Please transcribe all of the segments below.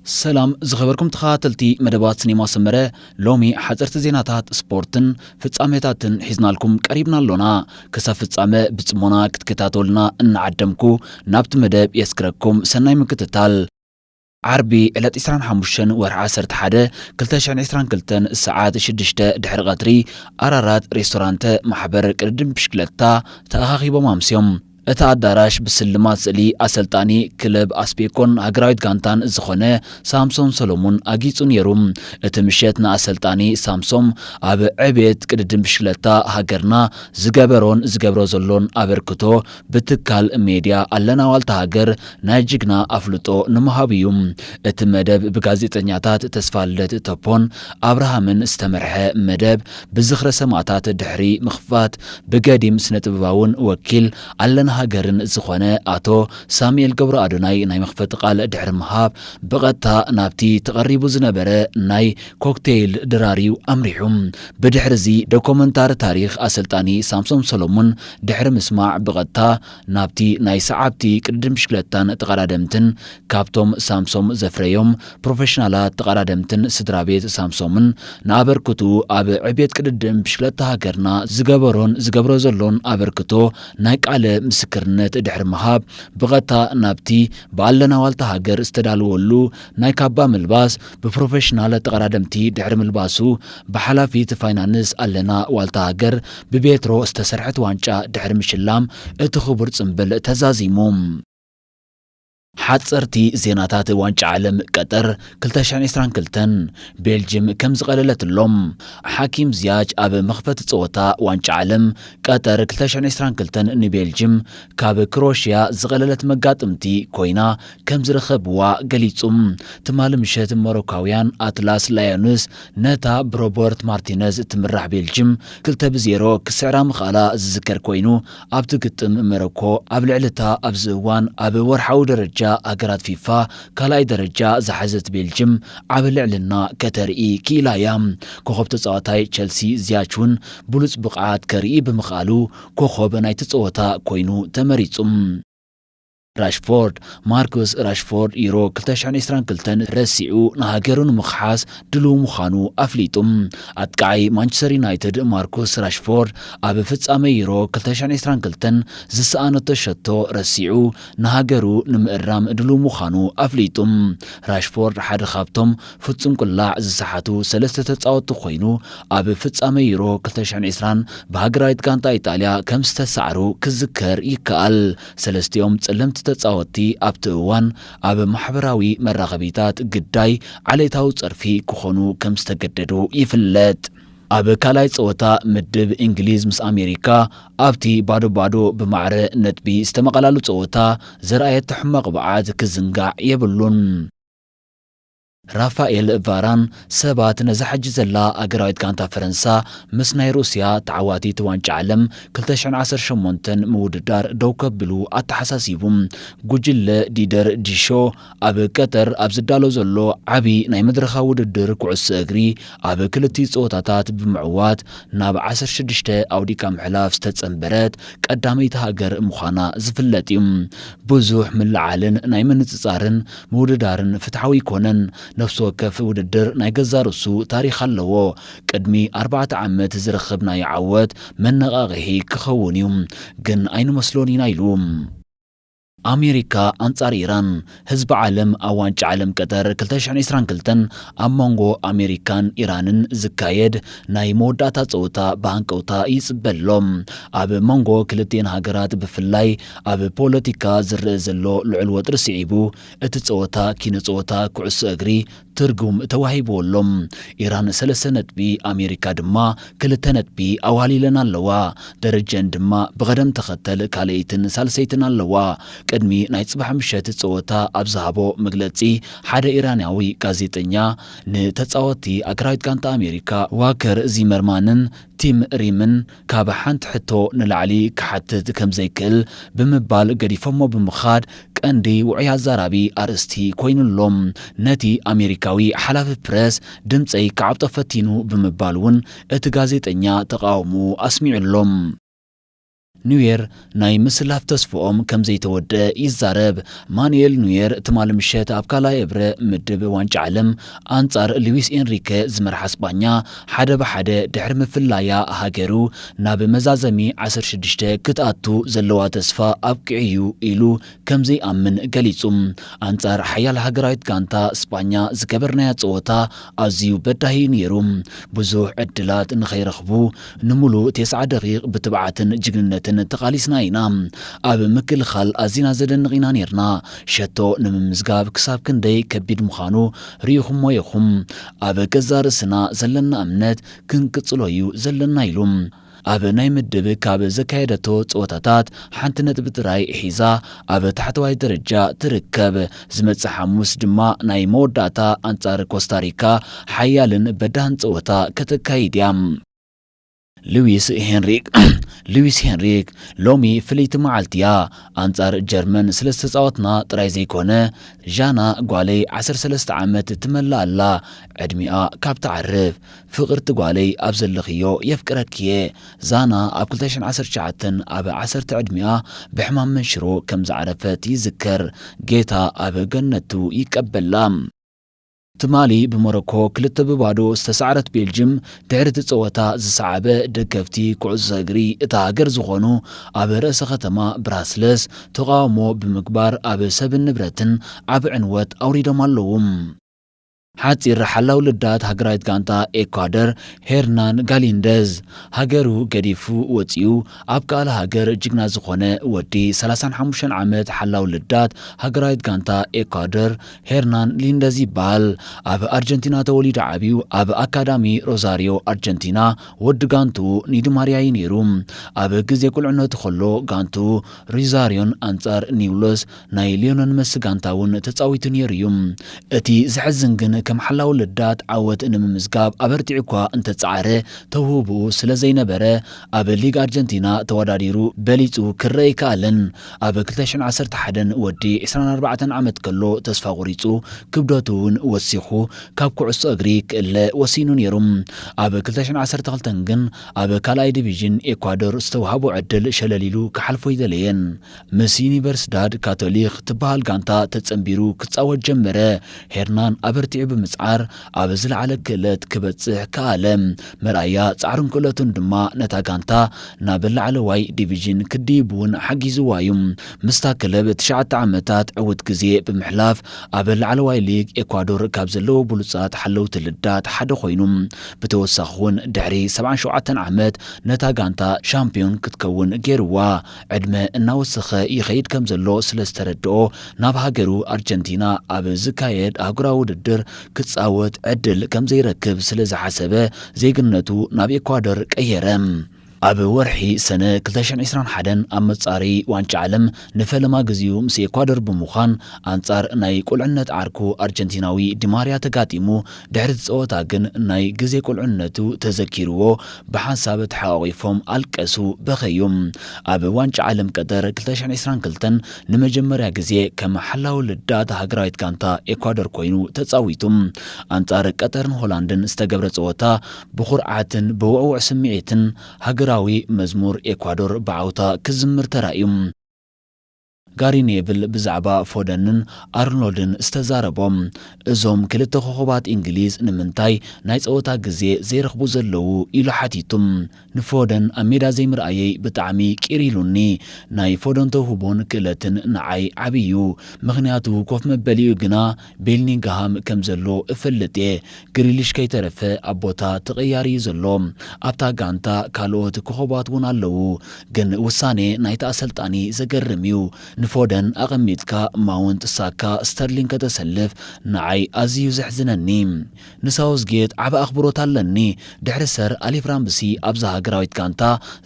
ሰላም ዝኸበርኩም ተኸታተልቲ መደባት ሲኔማ ሰመረ፣ ሎሚ ሓፀርቲ ዜናታት ስፖርትን ፍጻሜታትን ሒዝናልኩም ቀሪብና ኣሎና። ክሳብ ፍጻመ ብጽሞና ክትከታተሉና እናዓደምኩ ናብቲ መደብ የስግረኩም። ሰናይ ምክትታል። ዓርቢ ዕለት ዕስራን ሓሙሽተን ወርሒ ዓሰርተ ሓደ ክልተ ሽሕን ዕስራን ክልተን ሰዓት ሽዱሽተ ድሕሪ ቀትሪ ኣራራት ሬስቶራንተ ማሕበር ቅድድም ብሽክለታ ተኣኻኺቦም ኣምስዮም። እቲ ኣዳራሽ ብስልማት ስእሊ ኣሰልጣኒ ክለብ ኣስቤኮን ሃገራዊት ጋንታን ዝኾነ ሳምሶም ሰሎሙን ኣጊጹ ነይሩ። እቲ ምሸት ንኣሰልጣኒ ሳምሶም ኣብ ዕቤት ቅድድም ብሽክለታ ሃገርና ዝገበሮን ዝገብሮ ዘሎን ኣበርክቶ ብትካል ሜድያ ኣለና ዋልታ ሃገር ናይ ጅግና ኣፍልጦ ንምሃብ እዩ። እቲ መደብ ብጋዜጠኛታት ተስፋልደት ተፖን ኣብርሃምን ዝተመርሐ መደብ ብዝኽረ ሰማእታት ድሕሪ ምኽፋት ብገዲም ስነ ጥበባውን ወኪል ኣለና ሃገርን ዝኾነ ኣቶ ሳሙኤል ገብሩ ኣዶናይ ናይ መኽፈቲ ቃል ድሕሪ ምሃብ ብቐጥታ ናብቲ ተቐሪቡ ዝነበረ ናይ ኮክቴይል ድራርዩ ኣምሪሑ። ብድሕርዚ ዶኮመንታሪ ታሪኽ ኣሰልጣኒ ሳምሶም ሰሎሙን ድሕሪ ምስማዕ ብቐጥታ ናብቲ ናይ ሰዓብቲ ቅድድም ብሽክለታን ተቐዳደምትን ካብቶም ሳምሶም ዘፍረዮም ፕሮፌሽናላት ተቐዳደምትን ስድራ ቤት ሳምሶምን ንኣበርክቱ ኣብ ዕቤት ቅድድም ብሽክለታ ሃገርና ዝገበሮን ዝገብሮ ዘሎን ኣበርክቶ ናይ ቃለ ምስክርነት ድሕሪ ምሃብ ብቐጥታ ናብቲ ብኣለና ዋልታ ሃገር ዝተዳለወሉ ናይ ካባ ምልባስ ብፕሮፌሽናል ተቐዳደምቲ ድሕሪ ምልባሱ ብሓላፊት ፋይናንስ ኣለና ዋልታ ሃገር ብቤትሮ ዝተሰርሐት ዋንጫ ድሕሪ ምሽላም እቲ ክቡር ጽምብል ተዛዚሙ። ሓጸርቲ ዜናታት ዋንጫ ዓለም ቀጠር ክልተ ሽሕን ዕስራን ክልተን ቤልጅም ከም ዝቐለለትሎም ሓኪም ዝያች ኣብ መኽፈቲ ጸወታ ዋንጫ ዓለም ቀጠር ክልተ ሽሕን ዕስራን ክልተን ንቤልጅም ካብ ክሮሽያ ዝቐለለት መጋጥምቲ ኮይና ከም ዝረኸብዋ ገሊጹ። ትማሊ ምሸት ሞሮካውያን ኣትላስ ላዮንስ ነታ ብሮበርት ማርቲነዝ እትምራሕ ቤልጅም ክልተ ብዜሮ ክስዕራ ምኽኣላ ዝዝከር ኮይኑ ኣብቲ ግጥም መረኮ ኣብ ልዕልታ ኣብዚ እዋን ኣብ ወርሓዊ ደረጃ ሃገራት ፊፋ ካልኣይ ደረጃ ዝሓዘት ቤልጅም ዓቢ ልዕልና ከተርኢ ክኢላ እያ። ኮኸብ ተጻዋታይ ቸልሲ ዝያች እውን ብሉጽ ብቕዓት ከርኢ ብምኽኣሉ ኮኸብ ናይቲ ጸወታ ኮይኑ ተመሪጹ። ራሽፎርድ ማርኩስ ራሽፎርድ ዩሮ ክልተ ሽሕን ዕስራን ክልተን ረሲዑ ንሃገሩ ንምኽሓስ ድሉው ምዃኑ ኣፍሊጡ። ኣጥቃዓይ ማንቸስተር ዩናይትድ ማርኩስ ራሽፎርድ ኣብ ፍጻመ ዩሮ ክልተ ሽሕን ዕስራን ክልተን ዝሰኣነቶ ሸቶ ረሲዑ ንሃገሩ ንምእራም ድሉው ምዃኑ ኣፍሊጡ። ራሽፎርድ ሓደ ካብቶም ፍጹም ቁላዕ ዝሰሓቱ ሰለስተ ተጻወትቲ ኮይኑ ኣብ ፍጻመ ዩሮ ክልተ ሽሕን ዕስራን ብሃገራዊት ጋንታ ኢጣልያ ከም ዝተሳዕሩ ክዝከር ይከኣል። ሰለስቲኦም ጸለምቲ ተጻወትቲ ኣብቲ እዋን ኣብ ማሕበራዊ መራኸቢታት ግዳይ ዓሌታዊ ጸርፊ ክኾኑ ከም ዝተገደዱ ይፍለጥ። ኣብ ካልኣይ ጸወታ ምድብ እንግሊዝ ምስ ኣሜሪካ ኣብቲ ባዶ ባዶ ብማዕረ ነጥቢ ዝተመቐላሉ ጸወታ ዘርኣየቶ ሕማቕ ብዓት ክዝንጋዕ የብሉን። ራፋኤል ቫራን ሰባት ነዛ ሕጂ ዘላ ኣገራዊት ጋንታ ፈረንሳ ምስ ናይ ሩስያ ተዓዋቲት ዋንጫ ዓለም ክልተ ሽሕን ዓሰርተ ሸሞንተን ምውድዳር ደው ከብሉ ኣተሓሳሲቡ። ጉጅለ ዲደር ዲሾ ኣብ ቀጠር ኣብ ዝዳሎ ዘሎ ዓቢ ናይ መድረኻዊ ውድድር ኩዕሶ እግሪ ኣብ ክልቲኡ ጸወታታት ብምዕዋት ናብ ዓሰርተ ሽዱሽተ ኣውዲቃ ምሕላፍ ዝተጸንበረት ቀዳመይቲ ሃገር ምዃና ዝፍለጥ እዩ። ብዙሕ ምልዓልን ናይ ምንጽጻርን ምውድዳርን ፍትሓዊ ኣይኮነን። ነፍሲ ወከፍ ውድድር ናይ ገዛ ርእሱ ታሪኽ ኣለዎ። ቅድሚ ኣርባዕተ ዓመት ዝረኸብናዮ ዓወት መነቓቕሒ ክኸውን እዩ፣ ግን ኣይንመስሎን ኢና ኢሉ። ኣሜሪካ ኣንጻር ኢራን። ህዝቢ ዓለም ኣብ ዋንጫ ዓለም ቀጠር ክልተ ሽሕን ዕስራን ክልተን ኣብ መንጎ ኣሜሪካን ኢራንን ዝካየድ ናይ መወዳእታ ጸወታ ብሃንቀውታ ይጽበ ኣሎ። ኣብ መንጎ ክልቲኤን ሃገራት ብፍላይ ኣብ ፖለቲካ ዝረአ ዘሎ ልዑል ወጥሪ ስዒቡ እቲ ጸወታ ኪነ ጸወታ ኩዕሶ እግሪ ትርጉም ተዋሂብዎ ኣሎ። ኢራን ሰለስተ ነጥቢ፣ ኣሜሪካ ድማ ክልተ ነጥቢ ኣዋሊለን ኣለዋ። ደረጀን ድማ ብቐደም ተኸተል ካልኣይትን ሳልሰይትን ኣለዋ። ቅድሚ ናይ ጽባሕ ምሸት ጸወታ ኣብ ዝሃቦ መግለጺ ሓደ ኢራናዊ ጋዜጠኛ ንተጻወትቲ ኣገራዊት ጋንታ ኣሜሪካ ዋከር ዚመርማንን ቲም ሪምን ካብ ሓንቲ ሕቶ ንላዕሊ ክሓትት ከም ዘይክእል ብምባል ገዲፎሞ ብምኻድ ቀንዲ ውዑይ ኣዛራቢ ኣርእስቲ ኮይኑ ኣሎ። ነቲ ኣሜሪካዊ ሓላፊ ፕረስ ድምጸይ ክዓብጦ ፈቲኑ ብምባል እውን እቲ ጋዜጠኛ ተቓውሞ ኣስሚዑ ኣሎ። ኑየር ናይ ምስላፍ ተስፍኦም ከም ዘይተወደአ ይዛረብ። ማኑኤል ኑየር ትማሊ ምሸት ኣብ ካልኣይ እብረ ምድብ ዋንጫ ዓለም ኣንጻር ሉዊስ ኤንሪከ ዝመርሓ ስጳኛ ሓደ ብሓደ ድሕሪ ምፍላያ ሃገሩ ናብ መዛዘሚ ዓሰርተ ሽዱሽተ ክትኣቱ ዘለዋ ተስፋ ኣብቂዑ እዩ ኢሉ ከም ዘይኣምን ገሊጹ። ኣንጻር ሓያል ሃገራዊት ጋንታ ስጳኛ ዝገበርናዮ ጸወታ ኣዝዩ በዳሂ ነይሩ። ብዙሕ ዕድላት ንኸይረኽቡ ንምሉእ ተስዓ ደቂቕ ብትብዓትን ጅግንነትን ተቓሊስና ኢና። ኣብ ምክልኻል ኣዚና ዘደንቕ ኢና ነይርና። ሸቶ ንምምዝጋብ ክሳብ ክንደይ ከቢድ ምዃኑ ርኢኹሞ ኢኹም። ኣብ ገዛእ ርእስና ዘለና እምነት ክንቅጽሎ እዩ ዘለና ኢሉ። ኣብ ናይ ምድብ ካብ ዘካየደቶ ጸወታታት ሓንቲ ነጥቢ ጥራይ ሒዛ ኣብ ታሕተዋይ ደረጃ ትርከብ። ዝመጽእ ሓሙስ ድማ ናይ መወዳእታ ኣንጻር ኮስታሪካ ሓያልን በዳህን ጸወታ ከተካይድ እያ። ሉዊስ ሄንሪክ ሉዊስ ሄንሪክ፣ ሎሚ ፍልይቲ መዓልቲ እያ። ኣንጻር ጀርመን ስለ ዝተጻወትና ጥራይ ዘይኮነ፣ ዣና ጓለይ ዓሰርተ ሰለስተ ዓመት ትመልእ ኣላ። ዕድሚኣ ካብ ትዓርፍ። ፍቕርቲ ጓለይ ኣብ ዘለኽዮ የፍቅረኪ'የ። ዛና ኣብ ክልተ ሽሕን ዓሰርተ ትሽዓተን ኣብ ዓሰርተ ዕድሚኣ ብሕማም መንሽሮ ከም ዝዓረፈት ይዝከር። ጌታ ኣብ ገነቱ ይቀበላ። ትማሊ ብሞሮኮ ክልተ ብባዶ ዝተሳዕረት ቤልጅም፣ ድሕሪ እቲ ጸወታ ዝሰዓበ ደገፍቲ ኩዕሶ እግሪ እታ ሃገር ዝኾኑ ኣብ ርእሰ ከተማ ብራስለስ ተቓውሞ ብምግባር ኣብ ሰብን ንብረትን ዓቢ ዕንወት ኣውሪዶም ኣለዉ። ሓጺር ሓላው ልዳት ሃገራዊት ጋንታ ኤኳደር ሄርናን ጋሊንደዝ ሃገሩ ገዲፉ ወጺኡ ኣብ ካልእ ሃገር ጅግና ዝኾነ ወዲ ሰላሳን ሓሙሽተን ዓመት ሓላው ልዳት ሃገራዊት ጋንታ ኤኳደር ሄርናን ሊንደዝ ይበሃል። ኣብ ኣርጀንቲና ተወሊዱ ዓብዩ። ኣብ ኣካዳሚ ሮዛሪዮ ኣርጀንቲና ወዲ ጋንትኡ ኒድማርያ እዩ ነይሩ። ኣብ ግዜ ቁልዕነቱ ከሎ ጋንትኡ ሮዛሪዮን ኣንጻር ኒውሎስ ናይ ሊዮነል መሲ ጋንታ እውን ተጻዊቱ ነይሩ እዩ። እቲ ዘሕዝን ግን ከም ሓላው ልዳት ዓወት ንምምዝጋብ ኣበርቲዑ እኳ እንተጻዕረ ተውህብኡ ስለ ዘይነበረ ኣብ ሊግ ኣርጀንቲና ተወዳዲሩ በሊጹ ክረአ ኣይከኣለን። ኣብ ክልተ ሽሕን ዓሰርተ ሓደን ወዲ ዕስራን ኣርባዕተን ዓመት ከሎ ተስፋ ቆሪጹ ክብደቱ እውን ወሲኹ ካብ ኩዕሶ እግሪ ክእለ ወሲኑ ነይሩ። ኣብ ክልተ ሽሕን ዓሰርተ ክልተን ግን ኣብ ካልኣይ ዲቪዥን ኤኳዶር ዝተዋህቦ ዕድል ሸለል ኢሉ ክሓልፎ ኣይደለየን። ምስ ዩኒቨርሲዳድ ካቶሊክ ትበሃል ጋንታ ተጸንቢሩ ክጻወት ጀመረ። ሄርናን ኣበርቲዑ ብምጽዓር ኣብ ዝለዓለ ክእለት ክበጽሕ ከኣለ። መርኣያ ጻዕሩን ክእለቱን ድማ ነታ ጋንታ ናብ ላዕለዋይ ዲቪዥን ክድይብ እውን ሓጊዝዋ እዩ። ምስታ ክለብ ትሽዓተ ዓመታት ዕዉት ግዜ ብምሕላፍ ኣብ ላዕለዋይ ሊግ ኤኳዶር ካብ ዘለዉ ብሉጻት ሓለውቲ ልዳት ሓደ ኮይኑ፣ ብተወሳኺ እውን ድሕሪ ሰብዓን ሸውዓተን ዓመት ነታ ጋንታ ሻምፒዮን ክትከውን ገይርዋ። ዕድመ እናወሰኸ ይኸይድ ከም ዘሎ ስለ ዝተረድኦ፣ ናብ ሃገሩ ኣርጀንቲና ኣብ ዝካየድ ኣህጉራዊ ውድድር ክጻወት ዕድል ከም ዘይረክብ ስለ ዝሓሰበ፣ ዜግነቱ ናብ ኤኳዶር ቀየረ። ኣብ ወርሒ ሰነ ክልተ ሽሕን ዕስራን ሓደን ኣብ መጻረዪ ዋንጫ ዓለም ንፈለማ ግዜኡ ምስ ኤኳዶር ብምዃን ኣንጻር ናይ ቁልዕነት ዓርኩ ኣርጀንቲናዊ ዲማርያ ተጋጢሙ። ድሕሪ እቲ ጸወታ ግን ናይ ግዜ ቁልዕነቱ ተዘኪርዎ ብሓንሳብ ተሓቋቒፎም ኣልቀሱ፣ በኸዩ። ኣብ ዋንጫ ዓለም ቀጠር ክልተ ሽሕን ዕስራን ክልተን ንመጀመርያ ግዜ ከም ሓላው ልዳት ሃገራዊት ጋንታ ኤኳዶር ኮይኑ ተጻዊቱ። ኣንጻር ቀጠርን ሆላንድን ዝተገብረ ጸወታ ብኹርዓትን ብውዕዉዕ ስምዒትን ሃገራዊ መዝሙር ኤኳዶር ብዓውታ ክዝምር ተራእዩ። ጋሪ ኔቭል ብዛዕባ ፎደንን ኣርኖልድን ዝተዛረቦም፣ እዞም ክልተ ኮኾባት እንግሊዝ ንምንታይ ናይ ጸወታ ግዜ ዘይረኽቡ ዘለዉ? ኢሉ ሓቲቱ። ንፎደን ኣብ ሜዳ ዘይምርኣየይ ብጣዕሚ ቂር ኢሉኒ። ናይ ፎደን ተውህቦን ክእለትን ንዓይ ዓብዩ፣ ምኽንያቱ ኮፍ መበሊኡ ግና ቤሊንግሃም ከም ዘሎ እፈልጥ እየ። ግሪሊሽ ከይተረፈ ኣብ ቦታ ተቐያሪ እዩ ዘሎ። ኣብታ ጋንታ ካልኦት ኮኾባት እውን ኣለዉ፣ ግን ውሳኔ ናይቲ ኣሰልጣኒ ዘገርም እዩ። ንፎደን ኣቐሚጥካ ማውንት፣ ሳካ፣ ስተርሊንግ ከተሰልፍ ንዓይ ኣዝዩ ዘሕዝነኒ። ንሳውዝጌት ዓቢ ኣኽብሮት ኣለኒ። ድሕሪ ሰር ኣሌፍ ራምሲ ኣብዛ ሃገራዊት ጋንታ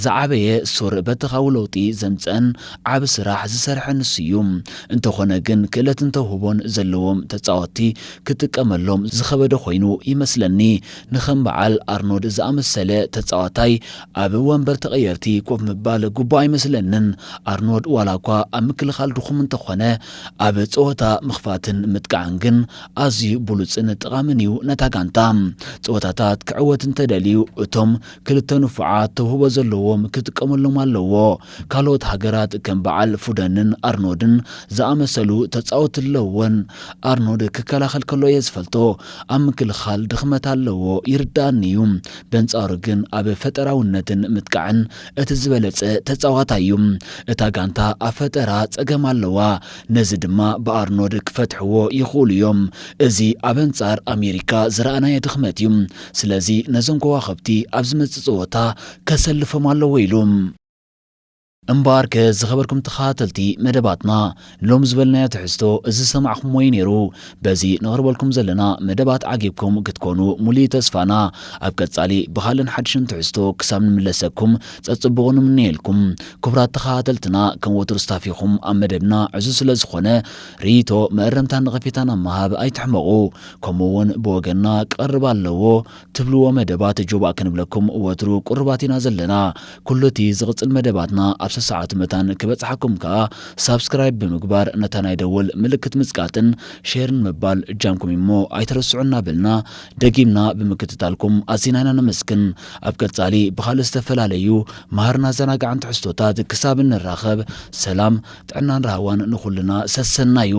ዝዓበየ ሱር በተኻዊ ለውጢ ዘምጽአን ዓቢ ስራሕ ዝሰርሐ ንሱ እዩ። እንተኾነ ግን ክእለትን ተውህቦን ዘለዎም ተጻወትቲ ክጥቀመሎም ዝኸበደ ኮይኑ ይመስለኒ። ንኸም በዓል ኣርኖድ ዝኣመሰለ ተጻዋታይ ኣብ ወንበር ተቐየርቲ ኮፍ ምባል ግቡእ ኣይመስለንን። ኣርኖድ ዋላ እኳ ኣብ ምክልኻል ድኹም እንተኾነ፣ ኣብ ጸወታ ምኽፋትን ምጥቃዕን ግን ኣዝዩ ብሉጽን ጠቓምን እዩ ነታ ጋንታ። ጸወታታት ክዕወት እንተደልዩ፣ እቶም ክልተ ንፉዓት ተውህቦ ዘለዎም ክጥቀመሎም ኣለዎ። ካልኦት ሃገራት ከም በዓል ፉደንን ኣርኖድን ዝኣመሰሉ ተጻወትቲ ኣለወን። ኣርኖድ ክከላኸል ከሎ እየ ዝፈልጦ። ኣብ ምክልኻል ድኽመት ኣለዎ፣ ይርዳእኒ እዩ። በንጻሩ ግን ኣብ ፈጠራውነትን ምጥቃዕን እቲ ዝበለጸ ተጻዋታይ እዩ። እታ ጋንታ ኣብ ፈጠራ ጸገም ኣለዋ። ነዚ ድማ ብኣርኖድ ክፈትሕዎ ይኽእሉ እዮም። እዚ ኣብ ኣንጻር ኣሜሪካ ዝረኣናዮ ድኽመት እዩ። ስለዚ ነዞም ከዋኽብቲ ኣብ ዝመጽእ ጸወታ ከሰልፎም ኣለዎ ኢሉ። እምበኣርከ ዝኸበርኩም ተኸታተልቲ መደባትና፣ ንሎም ዝበልናዮ ትሕዝቶ እዚ ዝሰማዕኹምዎ እዩ ነይሩ። በዚ ነቕርበልኩም ዘለና መደባት ዓጊብኩም ክትኮኑ ሙሉእ ተስፋና። ኣብ ቀጻሊ ብኻልእን ሓድሽን ትሕዝቶ ክሳብ ንምለሰኩም ጸጽቡቑ ንምነየልኩም። ክቡራት ተኸታተልትና፣ ከም ወትሩ ስታፊኹም ኣብ መደብና ዕዙዝ ስለ ዝኾነ፣ ርኢቶ፣ መእረምታን ነቐፌታን ኣብ ምሃብ ኣይትሕመቑ። ከምኡ እውን ብወገንና ክቐርብ ኣለዎ ትብልዎ መደባት ጆባእ ክንብለኩም ወትሩ ቅሩባት ኢና ዘለና። ኩሉ እቲ ዝቕጽል መደባትና ኣብ ሰሰዓቱ መታን ክበጽሓኩም ከኣ ሳብስክራይብ ብምግባር ነታ ናይ ደወል ምልክት ምጽቃጥን ሼርን ምባል እጃምኩም እሞ ኣይትረስዑ እናበልና ደጊምና ብምክትታልኩም ኣዚና ኢና ነመስግን። ኣብ ቀጻሊ ብኻልእ ዝተፈላለዩ መሃርን ኣዘናጋዕን ትሕዝቶታት ክሳብ እንራኸብ ሰላም ጥዕናን ራህዋን ንኹልና ሰሰናዩ።